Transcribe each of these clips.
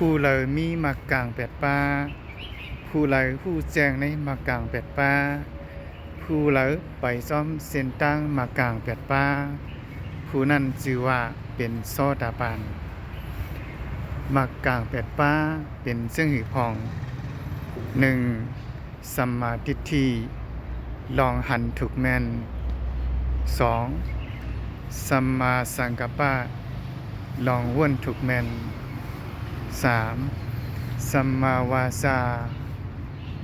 ຜູ້ໃດມີມາກກາງແປດປາ, ຜູ້ໃດຮູ້ແຈ້ງໃນມາກກາງແປດປາ, ຜູ້ໃດໄປຊອມເສັ້ນທາງມາກກາງແປດປາ, ຜູ້ນັ້ນຊື່ວ່າເປັນໂສດາບັນ. ມາກກາງແປດປາເປັນເຊິ່ງຫື່ພອງ. ໜຶ່ງ ສຳມາທິດຖິ, ລອງຫັນຖືກແມ່ນ. ສອງ ສຳມາສັງກັບປະ, ລອງວຽນຖືກແມ່ນ. ສາມ ສຳມາວາຈາ,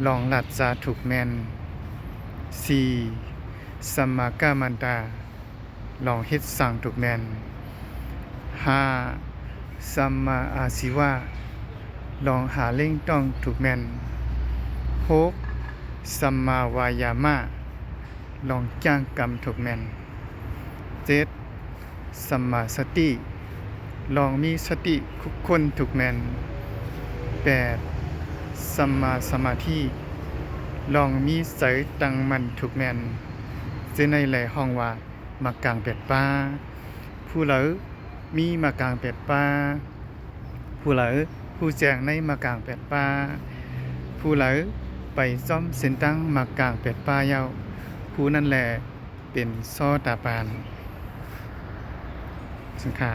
ລອງສັດຈາຖືກແມ່ນ. ສີ່ ສຳມາກັມມັນຕາ, ລອງເຮັດສ້າງຖືກແມ່ນ. ຫ້າ ສຳມາອາຊີວະ, ລອງຫາລ້ຽງຕ້ອງຖືກແມ່ນ. ຫົກ ສຳມາວາຍາມະ, ລອງຈ້າງກຳຖືກແມ່ນ. ເຈັດ ສຳມາສະຕິ, ລອງມີສະຕິຄຸກຄົນຖືກແມ່ນ. ແປດ ສຳມາສະມາທິ, ລອງມີໃຈຕັ້ງໝັ້ນຖືກແມ່ນ. ເຊັ່ນນັ້ນແຫຼະ ເອີ້ນວ່າ ມາກກາງແປດປາ. ຜູ້ໃດມີມາກກາງແປດປາ, ຜູ້ໃດຮູ້ແຈ້ງໃນມາກກາງແປດປາ, ຜູ້ໃດໄປຊອມເສັ້ນທາງມາກກາງແປດປາແລ້ວ, ຜູ້ນັ້ນແຫຼະເປັນໂສດາບັນ. ສັງຂາ